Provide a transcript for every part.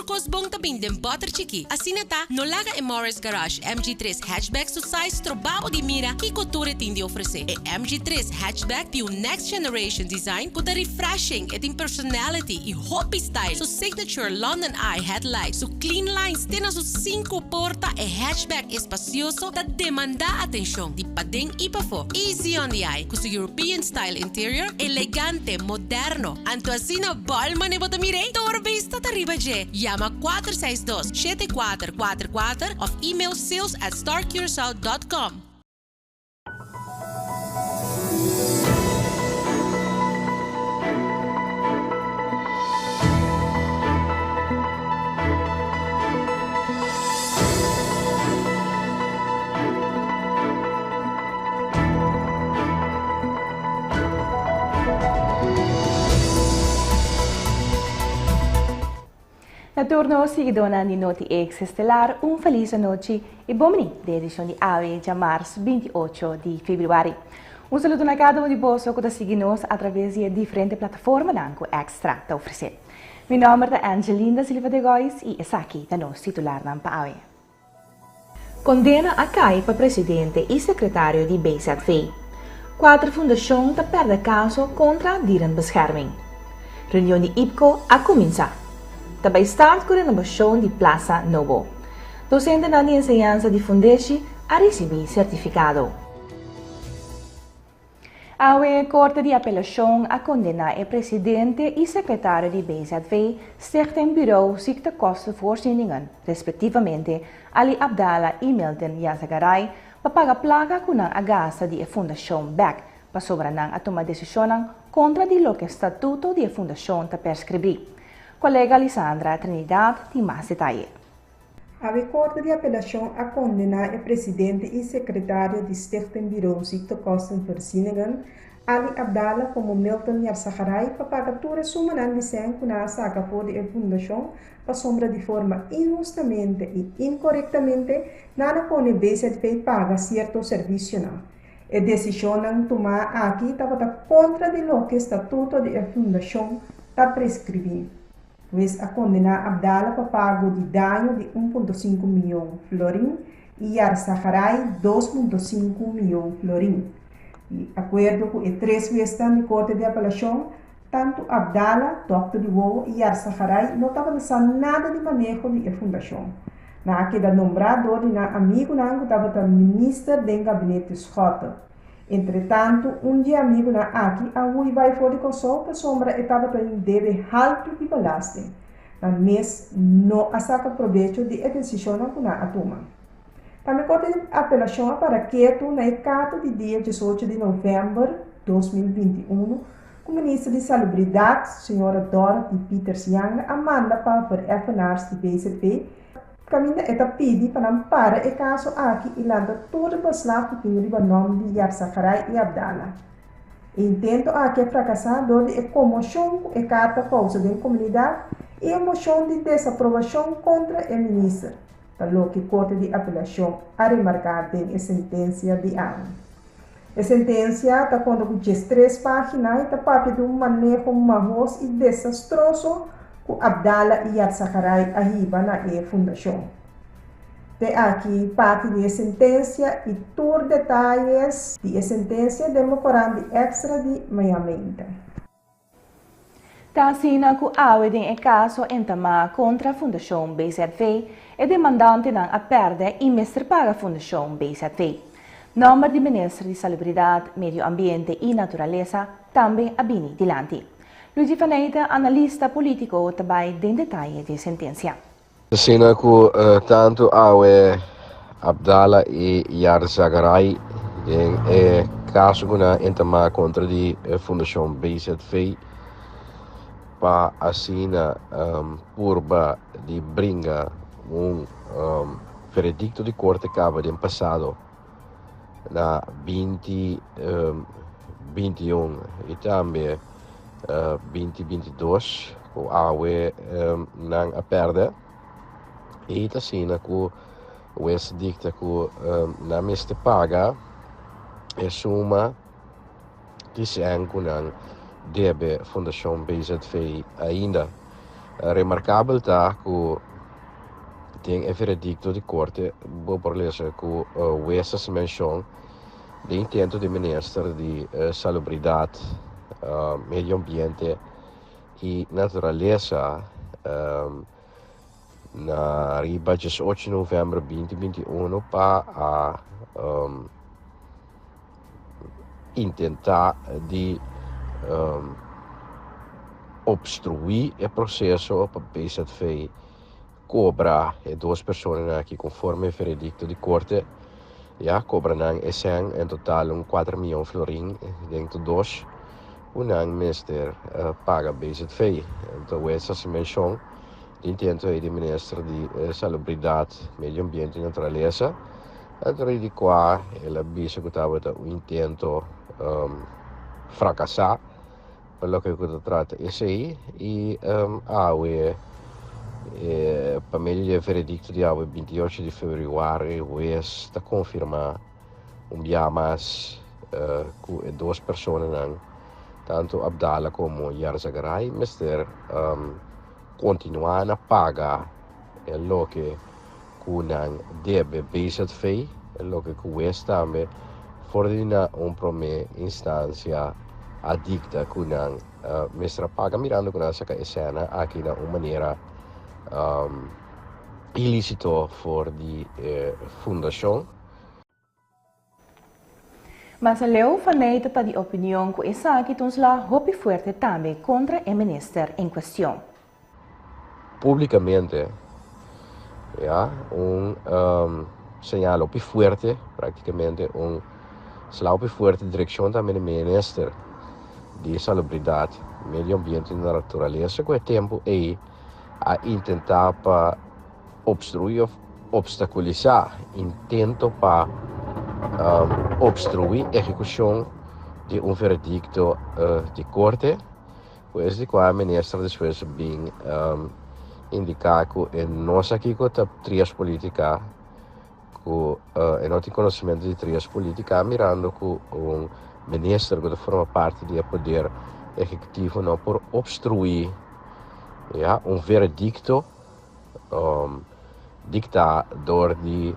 Tur kos bon ta bin den bòter chikí. Asina ta, no laga e Morris Garage MG tres Hatchback su size stroba bo di mira kiko tur e tin di ofresé. E MG tres Hatchback tin un next generation design ku ta refreshing, e tin personality i hopi style. Su signature London Eye headlight, su clean lines te na su sinku porta, e hatchback espacioso ta demandá atenshon di paden i pafó. Easy on the eye ku su European style interior, elegante, moderno. Anto asina bòl mane bo ta mir'é? Tur bista ta riba dje. Yama 462 7444 òf email sales at starcuracao dot com. Na tur nos siguidónan di Noti Ex Estelar un felis anochi i bon bini den edishon di awe djamars 28 di febrüari. Un saludo na kada un di boso ku ta sigui nos atraves di e diferente plataformanan ku Extra ta ofresé. Mi nòmber ta Angelinda Silva de Gois i esaki ta nos titularnan pa awe. Kondena a kai pa presidente i sekretario di BZV. Kuater fundashon ta pèrdè kaso kontra Dierenbescherming. Reunion di IPKO a kuminsá. Ta bai start ku renobashon di Plaza Nobo. Dosentenan di enseñansa di fundeshi a risibí sertifikado. Awe Korte di Apelashon a kondená e presidente i sekretario di BZV, Stichting Bureau Ziektekostenvoorzieningen, respektivamente Ali Abdala i Milton Yazagaray, pa paga plaka ku nan a gasta di e fundashon bèk, pasobra nan a tuma desishonnan kontra di loke statuto di e fundashon ta perskribí. Kolega Lisandra Trinidad tin mas detaye. Awe Korte di Apelashon a kondená e presidente i sekretario di Stichting Bureau Ziektekostenvoorzieningen, Ali Abdala komo Milton Yarzagaray pa paga tur e sumanan di sèn ku nan a saka for di e fundashon pasobra di forma inhustamente i inkorektamente nan a pone BZV paga sierto servisionan. E desishonnan tumá aki tabata kontra di loke statuto di e fundashon ta preskribí. Hues a kondená Abdala pa pago di daño di 1.5 mion florin i Yarzagaray 2.5 mion florin. Di akuerdo ku e tres huesnan di Korte di Apelashon, tantu Abdala, dòkter di wowo, i Yarzagaray no tabata sa nada di maneho di e fundashon. Nan a keda nombrá dor di nan amigunan ku tabata minister den gabinete Schotte. Entretantu, un dje amigunan aki a hui bai for di Kòrsou pasobra e tabatin debe haltu di belasting. Nan mes no a saka probecho di e desishonnan ku nan a tuma. Tambe Korte di Apelashon a para ketu na e karta di dia 18 di novèmber 2021 ku Minister di Salubridat, señora Dorothy Pietersz-Janga a manda pa vereffenaars di BZV, Kaminda e ta pidi pa nan para e kaso aki i lanta tur e beslag ku tin riba nòmber di Yarzagaray i Abdala. E intento aki a frakasá dor di e komoshon ku e karta kousa den komunidat i e moshon di desaprobashon kontra e minister, ta loke Korte di Apelashon a remarká den e sentensia di awe. E sentensia ta konta ku 13 página i ta papia di un maneho mahos i desastroso ku Abdala i Yarzagaray a hiba na e fundashon. Te aki parti di e sentensia i tur detayes di e sentensia den bo korant di Extra di maña meinta. Ta asina ku awe den e kaso entamá kontra Fundashon BZV, e demandantenan a pèrdè i mester paga Fundashon BZV. Nòmber di Minister di Salubridat, Medio Ambiente i Naturalesa tambe a bini dilanti. Luigi Faneyte, analista polítiko, ta bai den detaye di e sentensia. Asina ku tantu awe Abdala i Yarzagaray den e kaso ku nan a entamá kontra di Fundashon BZV pa asina purba di bringa un veredikto di korte kaba den pasado na binti 21 i tambe 2022 ku awe nan a pèrdè i ta asina ku hues dikta ku nan mester paga e suma di sèn ku nan debe Fundashon BZV ainda. Remarkabel ta ku den e veredikto di korte bo por lesa ku wes a hasi menshon di intento di minister di Salubridat, Medio Ambiente i Naturalesa na riba diesocho novèmber binti 21 pa a intentá di obstruí e proseso pa BZV kobra e dos personanan aki konforme e veredikto di korte. Ya kobra nan e sèn en total un kuater mion florin den tur dos ku nan mester paga BZV. Anto wes hasi menshon di intento ei di minister di Salubridat, Medio Ambiente i Naturalesa. Dentro di kua el a bisa ku tabata un intento frakasá pa loke ku ta trata esei i awe pa medio di e veredikto di awe 28 di febrüari hues ta konfirmá un bia mas ku e dos personanan tantu Abdala komo Yarzagaray mester kontinuá na paga e loke ku nan debe BZV, loke ku wes tambe for di na un promé instansia a dikta ku nan mester a paga mirando ku nan a saka e sèna aki na un manera ilisito for di e fundashon. Mas aleu Van Neyte ta di opinion ku esaki ta un sla hopi fuerte tambe kontra e minister en kuestion. Públikamente ya un señal hopi fuerte, práktikamente un sla hopi fuerte direkshon tambe di minister di Salubridat, Medio Ambiente i Naturalesa ku e tempu ei a intentá pa obstruí òf obstakulisá intento pa obstruí ehekushon di un veredikto di korte, pues di kua minister despues bin indiká ku e no sa kiko ta trias politika, ku e no tin konosementu di trias politika, mirando ku un minister ku ta forma parti di e poder ehekutivo no por obstruí ya un veredikto. Dicta door di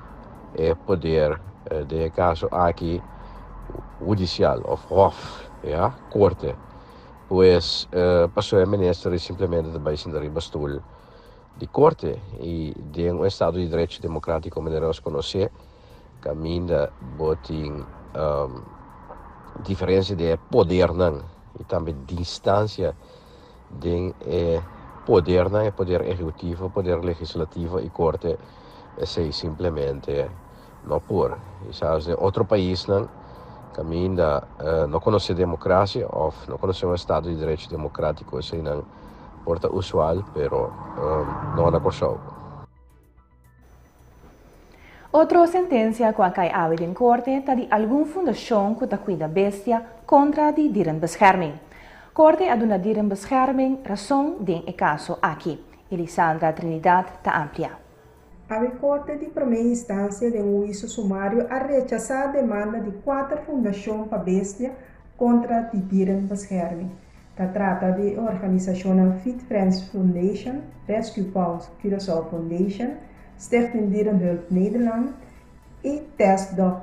e poder, den e caso aki hudicial of hof, ya, corte. Pues pasobra e minister di simplemente ta bay sinta riba stoel di corte y den un estado di derecho democratico manera nos conoce caminda bo tin diferencia den e podernan y tambe distancia Den e podernan, e poder ehecutivo, poder legislativo y corte, esey simplemente no por. Kisas den otro paisnan caminda no conoce democracia of no conoce un estado di derecho democratico eseynan por ta usual, pero no na Corsou. Otro sentensia ku a kai awe den korte ta di algun fundashon ku ta kuida bestia kontra di Dierenbescherming. Korte a duna Dierenbescherming rason den e kaso aki. Elisandra Trinidad ta amplia. Awe Korte di Promé Instansia den un huiso sumario a rechasá demanda di kuater fundashon pa bestia kontra di Dierenbescherming. Ta trata di e organisashonnan Feed Friends Foundation, Rescue Paws Curaçao Foundation, Stichting Dierenhulp Nederland i Test Dog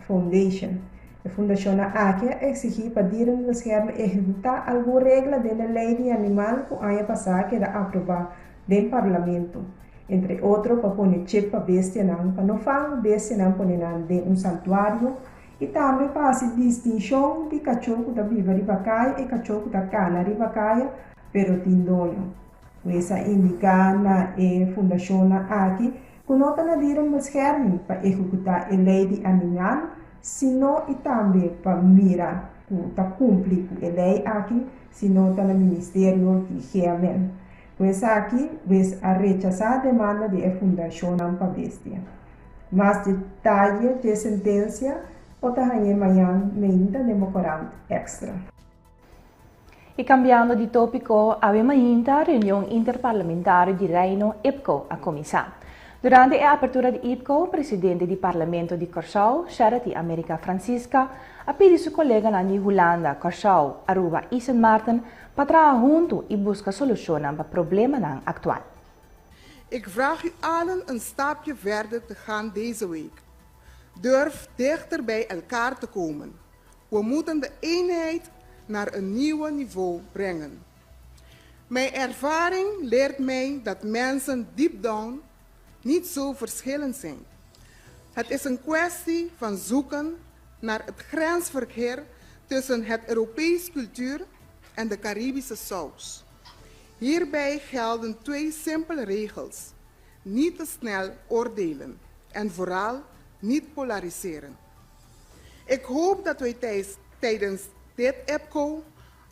Foundation. E fundashonnan aki a eksigí pa Dierenbescherming ehekutá algun regla den e lei di animal ku aña pasá a keda aprobá den parlamento, entre otro pa pone chip pa bestianan pa no fangu bestianan pone nan den un santuario I tambe pa hasi distinshon di kachó ku ta biba riba kaya i kachó ku ta kana riba kaya pero tin doño. Pues a indiká na e fundashonnan aki ku no ta na dierenbescherming pa ehekutá e lei di animal, sino i tambe pa mira ku ta kumpli ku e lei aki, sino ta na Ministerio di GMN. Ku esaki, wes a rechasá demanda di e fundashonnan pa bestia. Mas detaye dje sentensia bo ta hañ'é mañan meinta den bo korant Extra. I kambiando di tópiko, awe mainta reunion interparlamentario di Reino, IPCO, a kuminsá. Durante e apertura di IPKO, presidente di Parlamento di Kòrsou, Charity America Francisca, a pidi su koleganan di Hulanda, Kòrsou, Aruba i Sint Maarten pa traha huntu i buska solushonnan pa problemanan aktual. Ik vraag u allen een stapje verder te gaan deze week. Durf dichter bij elkaar te komen. We moeten de eenheid naar een nieuw niveau brengen. Mijn ervaring leert mij dat mensen deep down niet zo verschillend zijn. Het is een kwestie van zoeken naar het grensverkeer tussen het Europees cultuur en de Caribische saus. Hierbij gelden twee simpele regels. Niet te snel oordelen en vooral niet polariseren. Ik hoop dat wij tijdens dit IPKO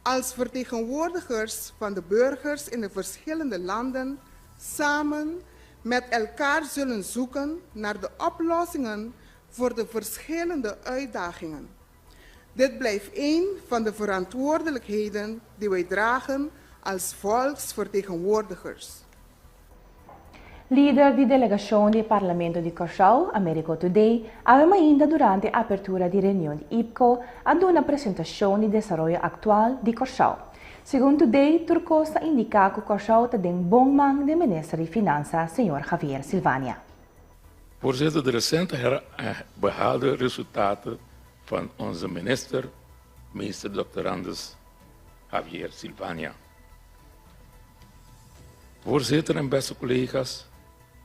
als vertegenwoordigers van de burgers in de verschillende landen samen met elkaar zullen zoeken naar de oplossingen voor de verschillende uitdagingen. Dit blijft een van de verantwoordelijkheden die wij dragen als volksvertegenwoordigers. Lider di delegashon di Parlamento di Kòrsou, Americo Thodé, ainda durante apertura di reunion di IPKO, a duna un presentashon di desaroyo aktual di Kòrsou. Segun Thodé, tur kos ta indiká ku Kòrsou ta den bon man di minister di Finansa, señor Javier Silvania. Voorzitter, de recent behaalde resultaten van onze minister, minister Dr. Anders Javier Silvania. Voorzitter en beste collega's,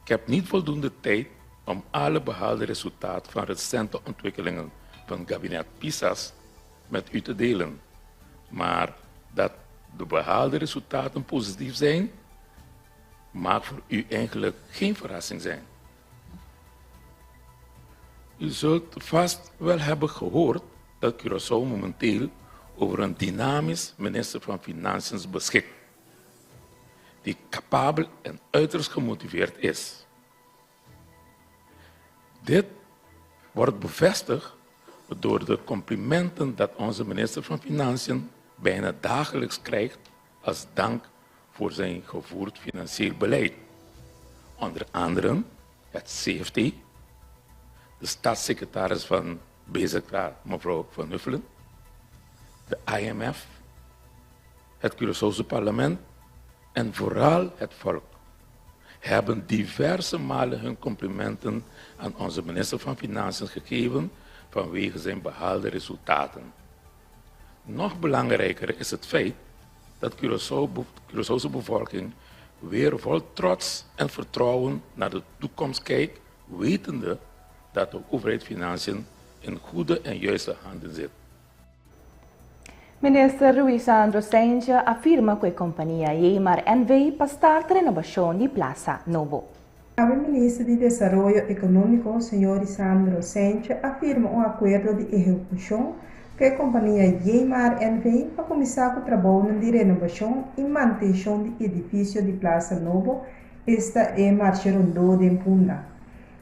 ik heb niet voldoende tijd om alle behaalde resultaten van recente ontwikkelingen van kabinet Pisas met u te delen. Maar dat de behaalde resultaten positief zijn, mag voor u eigenlijk geen verrassing zijn. U zult vast wel hebben gehoord dat Curaçao momenteel over een dynamisch minister van Financiën beschikt, die capabel en uiterst gemotiveerd is. Dit wordt bevestigd door de complimenten dat onze minister van Financiën bijna dagelijks krijgt als dank voor zijn gevoerd financieel beleid. Onder andere het CFT, de staatssecretaris van BZK, mevrouw Van Huffelen, de IMF, het Curaçaose parlement en vooral het volk hebben diverse malen hun complimenten aan onze minister van Financiën gegeven vanwege zijn behaalde resultaten. Nog belangrijker is het feit dat Curaçaose bevolking weer vol trots en vertrouwen naar de toekomst kijkt, wetende dat de overheid financiën in goede en juiste handen zit. Minister Ruisandro Cijntje a firma ku e kompania Jemar NV pa start renobashon di Plasa Nobo. E minister di Desaroyo Ekonómiko, señor Ruisandro Cijntje, a firma un akuerdo di ehekushon ku e kompania Jemar NV pa kuminsá ku trabou di renobashon i mantenshon di edifisio di Plasa Nobo, esta e Marshe Rondó di Punda.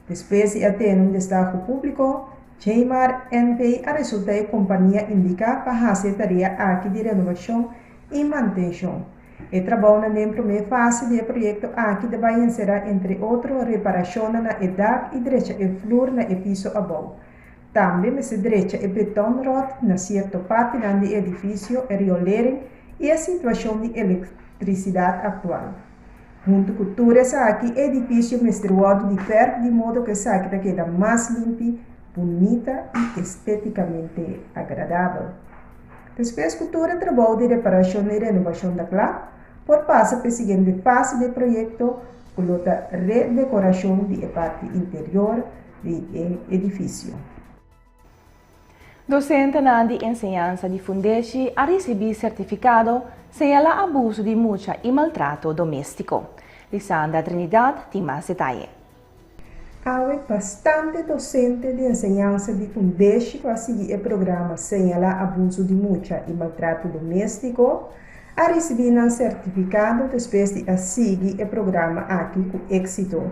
Despues di tene un destaho públiko, Jemar NV a resultá e kompania indiká pa hasi e tarea aki di renobashon i mantenshon. E trabou na promé fase di e proyekto aki ta bai enserá, entre otro, reparashon na e dak i drecha e flur na e piso abou. Tambe mester drecha e betonrot na sierto parti di edifisio, e riolering i e situashon di elektrisidat aktual. Huntu ku tur esaki, edifisio mester wòrdu di fèrf di modo ku esaki ta keda mas limpi, bunita i estétikamente agradabel. Despues ku tur trabou di reparashon i renobashon ta kla, por pasa pa e siguiente fase di e proyekto, ku ta redekorashon di parti interior di edifisio. Dosente di enseñansa di Fundeshi a risibí sertifikado señalá abuso di mucha i maltrato doméstiko. Lisandra Trinidad tin mas detaye. Há bastante dosente di enseñansa di Fundeshi ku a sigui e programa Señalá Abuso di Mucha i Maltrato Doméstiko a risibí un sertifikado despues di a sigui e programa aki ku éksito.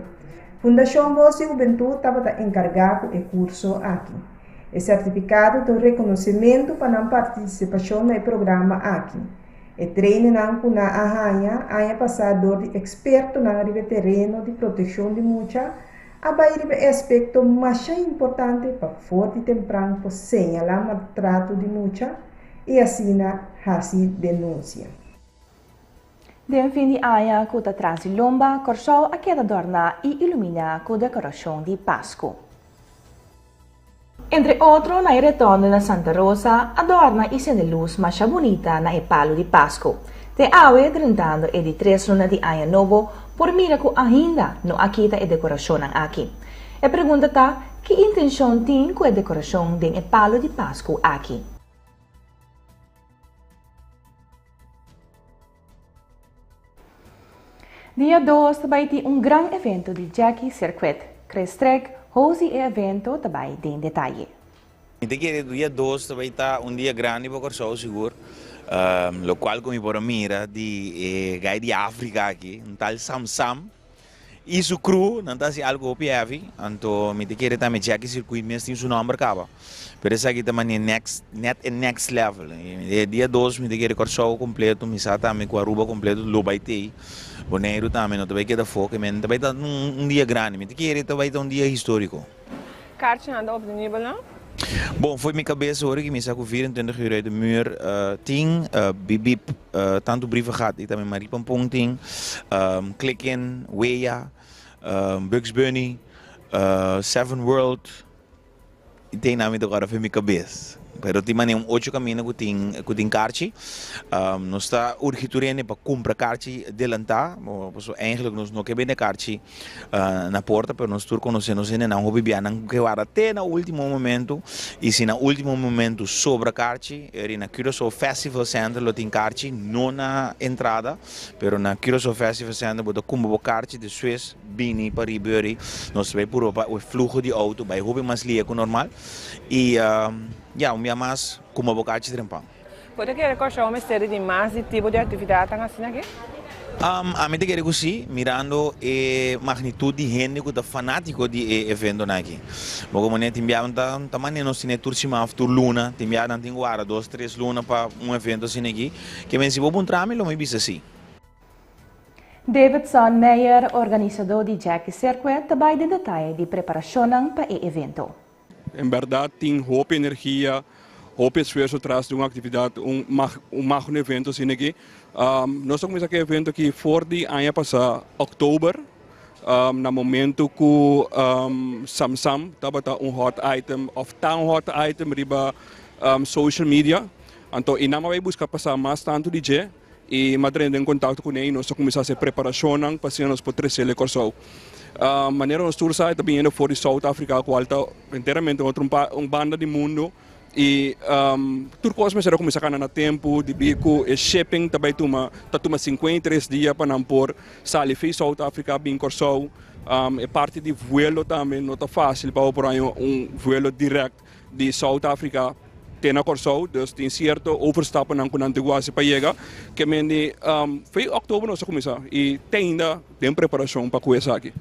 Fundashon Bos di Hubentut tabata enkargá ku e kurso aki. E sertifikado ta rekonosementu pa nan partisipashon na e programa aki. E trainingnan ku nan a haña aña pasá dor di ekspertonan riba e tereno di protekshon di mucha a bai riba e aspekto masha importante pa for di tempran por señalá maltrato di mucha i asina hasi denunsia. Den fin di aña ku ta tras di lomba, Kòrsou a keda dòrná i iluminá ku dekorashon di Pasku. Entre otro na e retorno na Santa Rosa a dòrna i sende lus masha bunita na e palu di Pasku. Te awe, drentando e di tres luna di aña nobo, por mira ku ainda no a kita e dekorashonnan aki. E pregunta ta, ki intenshon tin ku e dekorashon den e palu di Pasku aki? Dia dos ta bai tin un gran evento di Jackie Circuit. Chris Trek, host di e evento, ta bai den detaye. Mi ta kere dia dos ta bai ta un dia grandi pa Kòrsou sigur, lokual ku mi por a mira di e gai di Afrika aki, un tal Sam Sam. I su crew nan ta hasi algo hopi heavy, anto mi ta kere tambe Jackie Circuit mes tin su nomber kaba, pero esaki ta mane next, net e next level. E dia dos mi ta kere Kòrsou kompleto, mi sa tambe ku Aruba kompleto lo bai tei, Boneiru tambe no ta bai keda afó, ke men ta bai ta un dia grandi, mi ta kere ta bai ta un dia historiko. Kaartjenan ta obtenibel na? Bon, fo'i mi kabes ora ki mi sa ku 24 uur uit de muur tin, Bip Bip, tantu Brievengat i tambe Marie Pampon tin, Click In, Weya, Bugs Bunny, Seven World, i tin nan mi ta kòrda fo'i mi kabes. Pero tin manera un ocho kaminda ku tin ku tin karchi. Nos ta urgi tur hende pa kumpra karchi delantá, pasobra eigentlik nos no ke bende karchi. na porta pero nos tur conoce nos hendenan hopi bia nan ke warda te na ultimo momento y si na ultimo momento sobra karchi eri na Curaçao Festival Center lo tin karchi no na entrada pero na Curaçao Festival Center bo ta cumpra bo karchi despues bini pa riba eri nos ta bay purba pa e fluho di auto bay hopi mas lia cu normal y ya un bia mas cumpra bo karchi trempan. Bo ta kere Kòrsou mester di mas di tipo di aktividatnan asina aki? Ami ta kere ku si, mirando e magnitut di hende ku ta fanátiko di e eventonan aki. Bo komo ne tin biaha ta ta manera nos tene tur siman òf tur luna, tin biaha nan tin ku wara dos tres luna pa un evento asina aki. Ke men si bo puntra mi lo mi bisa si. Davidson Meyer, organisadó di Jackie Circuit, ta bai den detaye di preparashonnan pa e evento. En berdad tin hopi energia, hopi esfuerso tras di un actividad, un un magno evento asina aki. Nos a cuminsa cu e evento aki for di aña pasa october, na momento cu Sam Sam tabata un hot item of ta un hot item riba social media. Anto y nan a bay busca pa sa mas tanto di dje. I m'a drenta den kontakto kuné i nos a kuminsá hasi preparashonnan pa asina nos por tresel e Kòrsou. Manera nos tur sa e ta biniendo for di South Africa kual ta enteramente otro un banda di mundu i tur kos mester a kuminsá kana na tempu debí ku e shipping ta bai tuma ta tuma 53 dia pa nan por sali fi South Africa bin Kòrsou. E parti di vuelo tambe no ta fásil pa bo por haña un vuelo dirèkt di South Africa te na Kòrsou, dus tin sierto overstappennan ku nan tin ku hasi pa yega. Ke men di fin òktober nos a kuminsá i te ainda den preparashon pa ku esaki.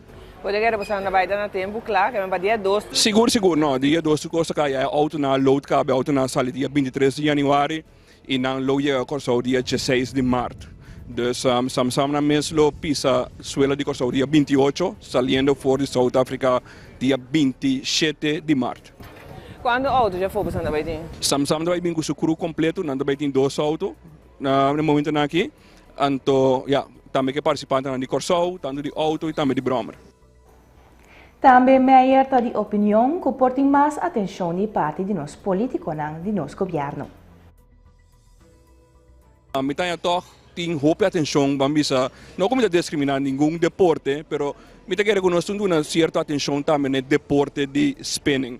Bo ta kere boso anda bai ta na tempu kla, ke men pa dia dos. Sigur sigur, no, dia dos tur kos ta kai, e outonan a load kabe, e outonan a sali dia 23 di yanüari i nan lo yega Kòrsou dia 16 di mart. Dus Samsam nan mes lo pisa suela di Kòrsou dia 28, saliendo for di South Africa dia 27 di mart. Cuanto auto dja fobo nan ta bay tin? Samsam ta bay bin cu su crew completo, nan ta bay tin dos auto na e momentonan aki. Anto ya, tambe ke participantenan di Corsou, tanto di auto y tambe di brommer. Tambe Meijer ta di opinion cu por tin mas atencion di parti di nos politiconan di nos gobierno. Mi ta haña tòg tin hopi atenshon, ban bisa, no ku mi ta diskriminá ningun deporte, pero mi ta kere ku nos tin duna sierto atenshon tambe na e deporte di spinning.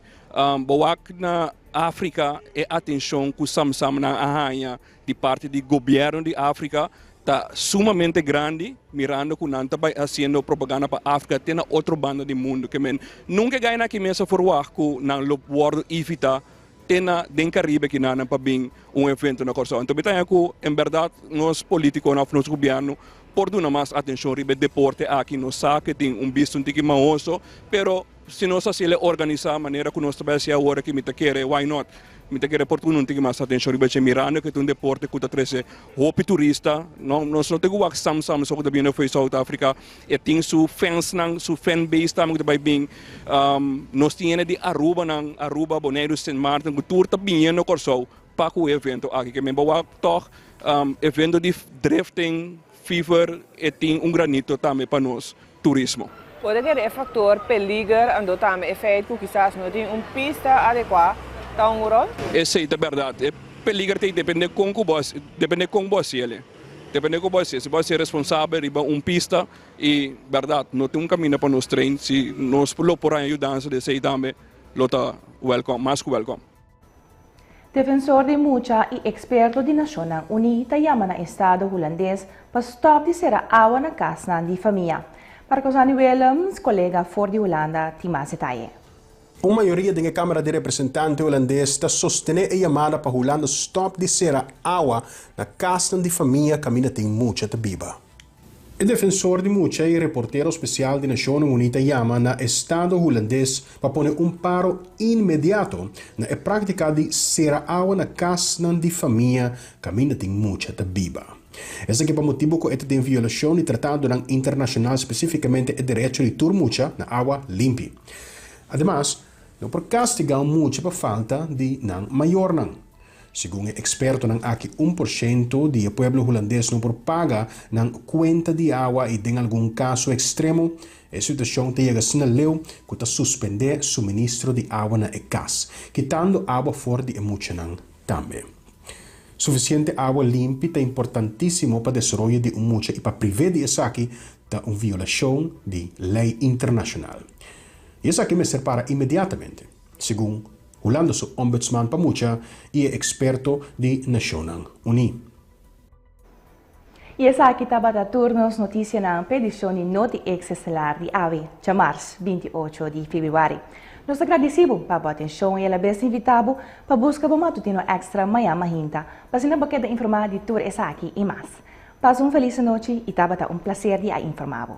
Bo wak na Afrika e atenshon ku samsamnan a haña di parti di gobièrnu di Afrika ta sumamente grandi, mirando ku nan ta bai hasiendo propaganda pa Afrika te na otro banda di mundu. Ke men nunka e gainan aki mes a ferwagt ku nan lo wòrdu ivitá te na den Caribe kinanan pa bin un evento na Kòrsou. Anto mi ta haña ku en bèrdat nos polítikonan òf nos gobièrnu por duna mas atenshon riba e deporte aki. Nos sa ku tin un bista un tiki mahoso, pero si nos hasiel e organisá manera ku nos ta bai hasi awor aki mi ta kere why not. Mi ta kere por duna un tiki mas atenshon riba dje mirando ku ta un deporte ku ta trese hopi turista. No, nos no tin ku wak Sam Sam so ku ta bini for South Africa. E tin su fansnan, su fan base tambe ku ta bai bin. Nos tin hende di Arubanan, Aruba, Boneiru, Sint Maarten ku tur ta biniendo Kòrsou pa ku e evento aki. Ke men bo wak tòg evento di drifting, fever, e tin un granito tambe pa nos turismo. Por kere e faktor peliger anto tambe e feit ku kisas no tin un pista adekuá ta un ròl? Esei ta bèrdat. E peliger ta depende kon ku bo depende kon bo hasi el'e. Depende kon bo hasié. Si bo hasié responsabel riba un pista i bèrdat no tin un kaminda pa nos train si nos lo por haña yudansa di esei tambe lo ta wèlkòm, mas ku wèlkòm. Defensor di mucha i eksperto di Nashonnan Uní ta yama na estado hulandes pa stòp di sera awa na kasnan di famia. Marcosani Willems, kolega for di Hulanda, tin mas detaye. Un mayoria den e Kámara di Representante hulandes ta sostené e yamada pa Hulanda stòp di sera awa na kasnan di famia kaminda tin mucha ta biba. E defensor di mucha i reportero spesial di Nashonnan Uní ta yama na estado hulandes pa pone un paro inmediato na e práktika di sera awa na kasnan di famia kaminda tin mucha ta biba. Esaki pa motibu ku e ta den violashon di tratadonan internashonal spesífikamente e derecho di tur mucha na awa limpi. Ademas, no por kastigá un mucha pa falta di nan mayornan. Segun e ekspertonan aki un por shento di e pueblo hulandes no por paga nan kuenta di awa i den algun kaso ekstremo e situashon ta yega asina leu ku ta suspendé suministro di awa na e kas, kitando awa for di e muchanan tambe. Sufisiente awa limpi ta importantísimo pa desaroyo di un mucha i pa privé di esaki ta un violashon di lei internashonal. I esaki mester para inmediatamente. Segun Hulanda su ombudsman pa mucha i e eksperto di Nashonnan Uní. I esaki tabata tur nos notisianan p'e edishon di Noti Ex Estelar di awe, djamars, 28 di febrüari. Nos ta gradisí bo pa bo atenshon i alabes invitá bo pa buska bo matutino èkstra mañan mahinta pa asina bo keda informá di tur esaki i mas. Pasa un felis anochi i tabata un plaser di a informá bo.